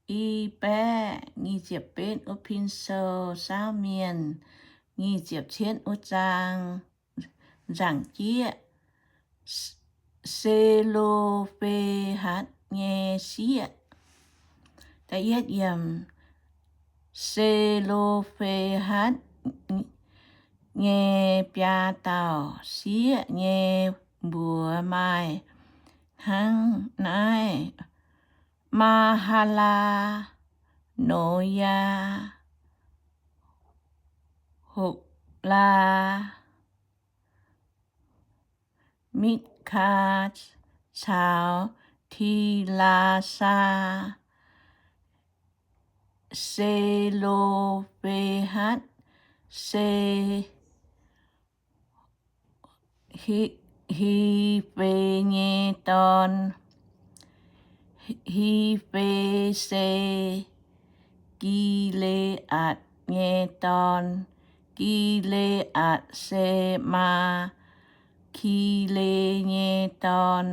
i baeqv nyic ziepc betv wuov pin sou, saauv mienh nyic ziepc cietv wuov zaang, nzaangc jieqv, Se^lo^fe^hatc nyei sieqv. Da'yietv yiemc, Se^lo^fe^hatc nyei biaa dauh sieqv nyei mbuox maaih hnangv naaiv: Maahalaa, Noyaa, Hoklaa, Mitkaa caux Tilaa^saa. Se^lo^fe^hatc se Hi- Hife nyei dorn. Hife se Gi^le^atc nyei dorn. Gi^le^atc se Maa^ki^le nyei dorn.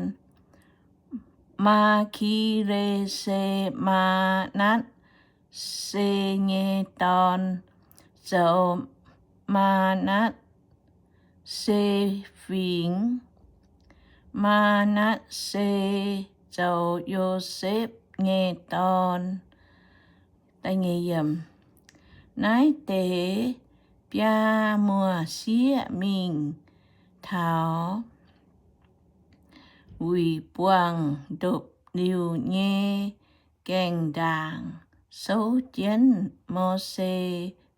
Maa^ki^le se Maa^natv se nyei dorn. Zoux Maa^natv se fingx. Maa^natv se zoux Yosepv nyei dorn. Naaiv deix biaa muoz-sieqv mingh taux Wuic Buangh Ndopv-Liuh nyei gaengh ndaangc souv jienv Mose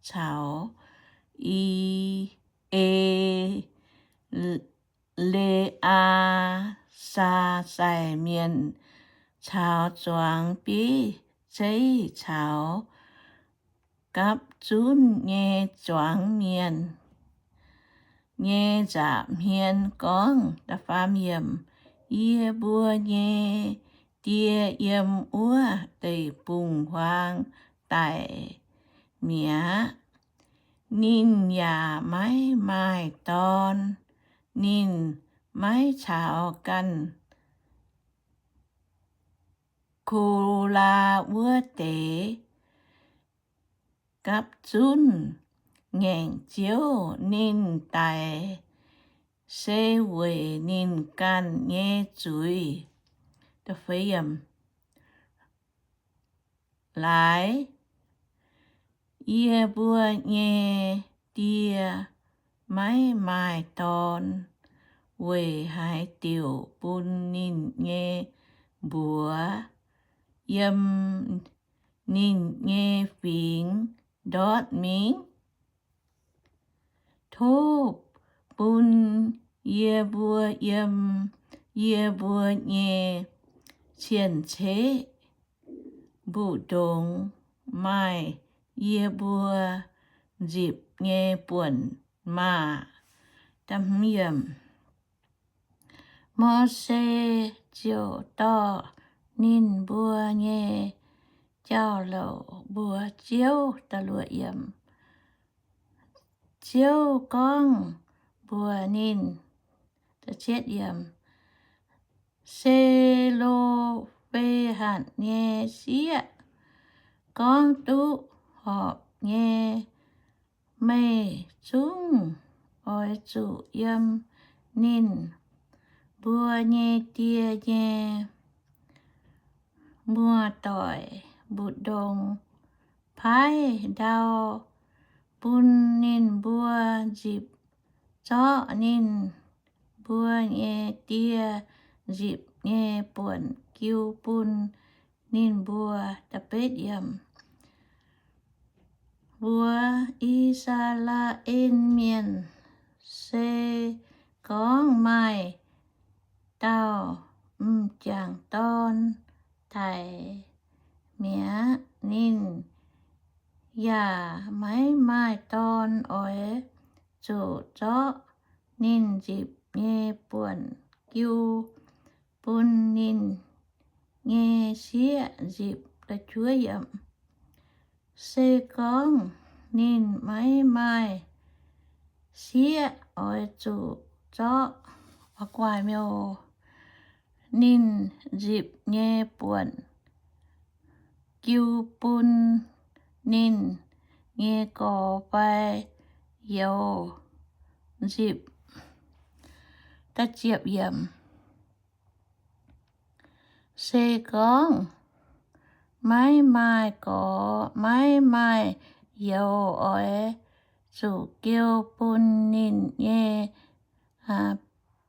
caux E- E- le aa saa sai mienh caux zuangx bieiv zeiv caux gapv zunv nyei zuangx mienh nyei nza'hmien gorngv, Yie mbuo nyei die yiem wuov deic-bung-huaang daic mi'aqv. Ninh yaac maiv maaih dorn. Ninh maiv caux ganh Kolaa wuov deix gapv zunv ngaengc Ziouv. Ninh daic se weic ninh ganh nyei zuiz. Laaix yie mbuo nyei die maiv maaih dorn weic haaix diuc bun ninh nyei mbuox yiem ninh nyei fingx ndortv mingh? Tov bun yie mbuo yiem yie mbuo nyei cien-ceqv mbu'ndongx maaih yie mbuo nzipc nyei buonc maah! Mose ziouc dorh ninh mbuo nyei jauv-louc mbuox Ziouv. Ziouv gorngv mbuox ninh, Selofehatc nyei sieqv gorngv duqv horpc nyei, meih zungv oix zuqc yiem ninh mbuo nyei die nyei muoz-doic mbu'ndongx paaiv ndau bun ninh mbuo nzipc zorqv ninh mbuo nyei die nzipc nyei buonc jiu bun ninh mbuo. Mbuox I^saa^laa^en Mienh, Se gorngv maaih dauh m'jangc dorn daic mi'aqv, ninh yaac maiv maaih dorn, oix zuqc zorqv ninh nzipc nyei buonc jiu bun ninh nyei sieqv nzipc. Se gorngv ninh maiv maaih sieqv, oix zuqc zorqv ninh nzipc nyei buonc jiu bun ninh nyei gorx fai youz nzipc. Se gorngv maiv maaih gorx maiv maaih youz, oix zuqc jiu bun ninh nyei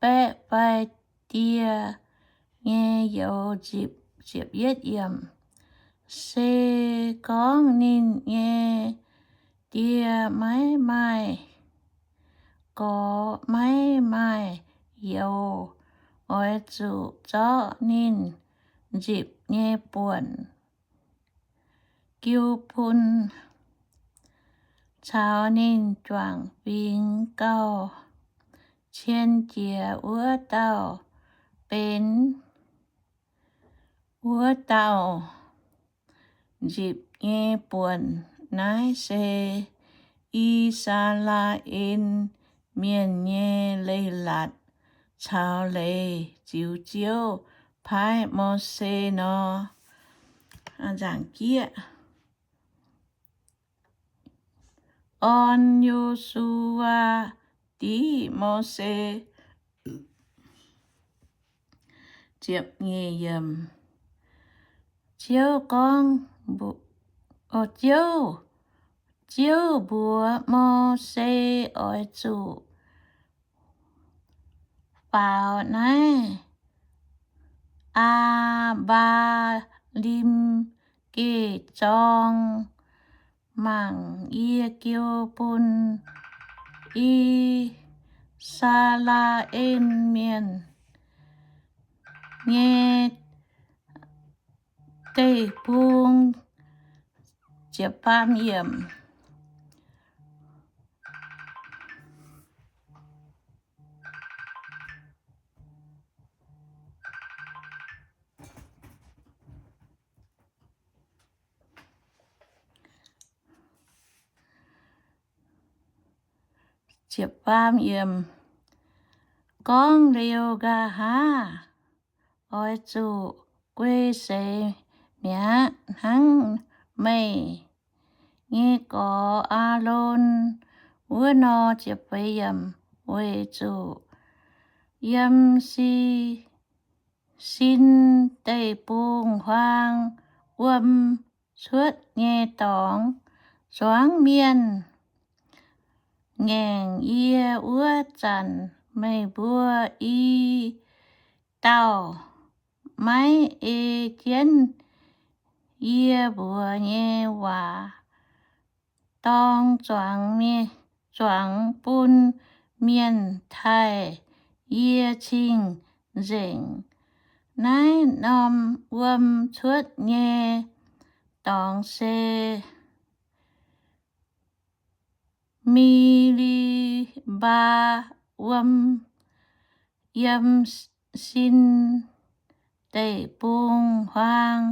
baeqv fai die nyei youz nzipc. Se gorngv ninh nyei die maiv maaih gorx maiv maaih youz, oix zuqc zorqv ninh nzipc nyei buonc jiu bun caux ninh juangc fingx gauh cien jiez wuov dauh benx wuov dauh nzipc nyei buonc. Naaiv se I^saa^laa^en Mienh nyei leiz-latc caux leiz ziux Ziouv paaiv Mose nor. Nzaangc jieqv. Orn Yo^su^waa div Mose. Ziouv gorngv, Ziouv, Ziouv mbuox Mose, Oix zuqc faaux naaiv Aa^mbaa^lim geh zorng mangc yie jiu bun I^saa^laa^en Mienh nyei deic-bung. Gorngv liuz nqa'haav, oix zuqc guei seix mi'aqv. Hnangv meih nyei gorx, Aalon, wuov nor. Weic zuqc yiem Si^sin Deic-Bung-Huaang wuom cuotv nyei dorngx zuangx mienh ngaengc yie wuov zanc, meih mbuo i dauh maiv ei jienv yie mbuox nyei waac dorng zuangx bun mienh taaih yie cing-nzengc. Naaiv norm wuom cuotv nyei dorngx se Mi^li^mbaa Wuom, yiem Sin Deic-Bung-Huaang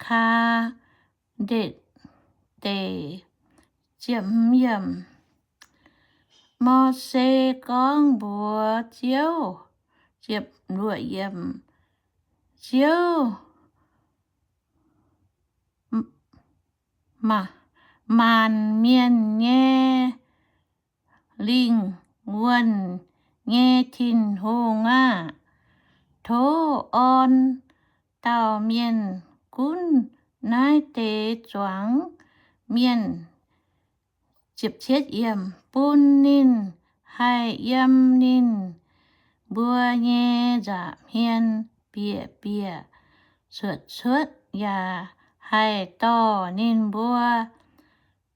Kaa^ndetc Deic. Mose gorngv mbuox Ziouv, Ziouv, maanc mienh nyei lingh wuonh nyei Tin-Hungh aah! Tov orn dauh mienh gunv naaiv deix zuangx mienh bun ninh haih yiem ninh mbuo nyei nza'hmien bieqc bieqc cuotv cuotv, yaac haih dorh ninh mbuo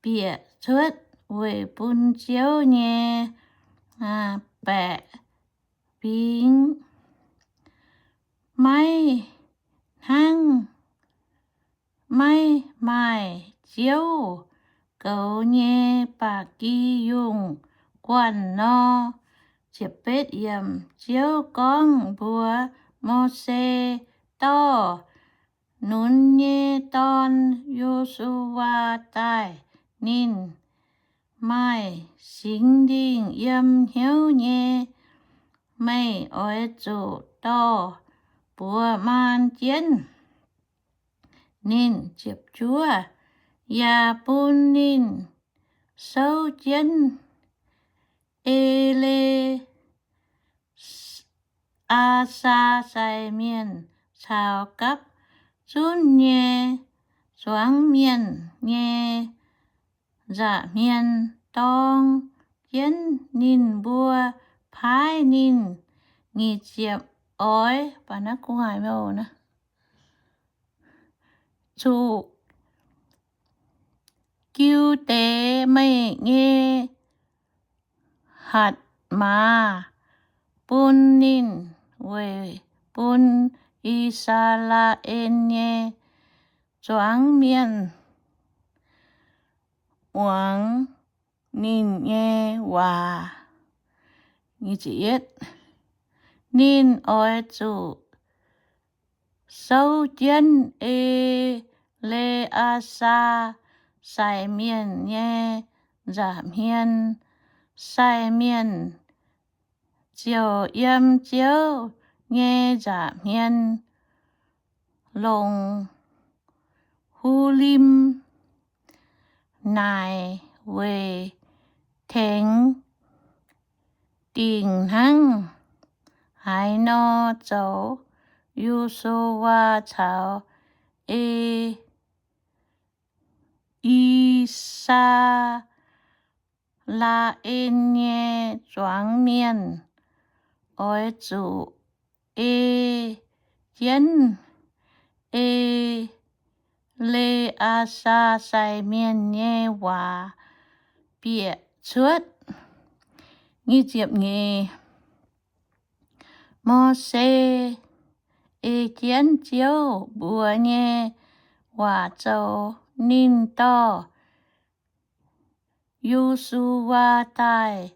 bieqc cuotv weic bun Ziouv nyei baeqc fingx. Maiv hnangv maiv maaih Ziouv goux nyei ba'gi yungh guanh nor. Ziouv gorngv mbuox Mose, Dorh Nun nyei dorn, Yo^su^waa, daaih. Ninh maaih Singx Lingh yiem hnyouv nyei. Meih oix zuqc dorh buoz maan jienv ninh. Ziepc juov, yaac bun ninh souv jienv E^le^aa^saa sai mienh caux gapv zunv nyei zuangx mienh nyei nza'hmien dorng jienv ninh mbuo paaiv ninh. Nyic ziepc, oix zuqc jiu deix meih nyei hatc maaz bun ninh weic bun I^saa^laa^en nyei zuangx mienh muangx ninh nyei waac. Ninh oix zuqc souv jienv E^le^aa^saa sai mienh nyei nza'hmien. Sai mienh ziouc yiem Ziouv nyei nza'hmien longc Hulim naaic weic tengx dingc hnangv haaix nor zoux Yo^su^waa caux E, I^saa^laa^en nyei zuangx mienh. Oix zuqc ei jienv E^le^aa^saa sai mienh nyei waac bieqc cuotv. Mose ei jienv Ziouv mbuox nyei waac zoux. Ninh dorh Yo^su^waa daaih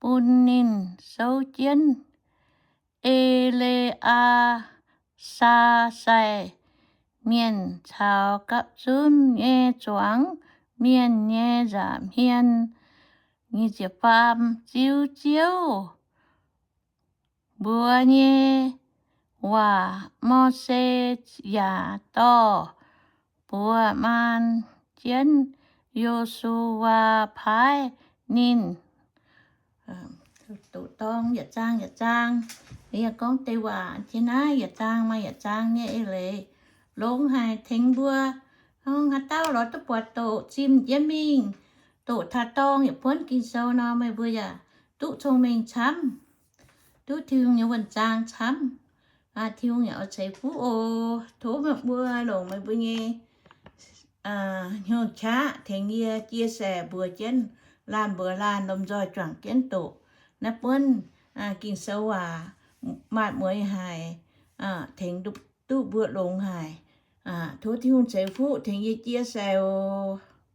bun ninh souv jienv E^le^aa^saa sai mienh caux gapv zunv nyei zuangx mienh nyei nza'hmien. Ziux Ziouv mbuox nyei waac, Mose yaac dorh buoz maan jienv Yo^su^waa paaiv ninh. Doqc dorng yietc zaang yietc zaang, yie gorngv deix waac jienv naaiv yietc zaang maaih yietc zaang nyei eix leiz longx haic tengx mbuo. Hnangv haaix dauh lorz duqv buatc doqc zimh jienv mingh, doqc taux dorng yaac buonv Ging-Sou nor, meih mbuo yaac duqv cong-mengh camv, duqv Tin-Hungh nyei wuonh zaang camv. Tin-Hungh yaac oix ceix fuqv oc. Tov meih mbuo longc meih mbuo nyei hnyouv qaqv tengx yie chia sẻ mbuox jienv laanh mbuox laanh lomh nzoih juangc jienv doqc naaiv buonv Ging-Sou waac maaih mueiz haic, tengx duqv mbuo longx haic. Tov Tin-Hungh ceix fuqv tengx yie chia sẻ oc.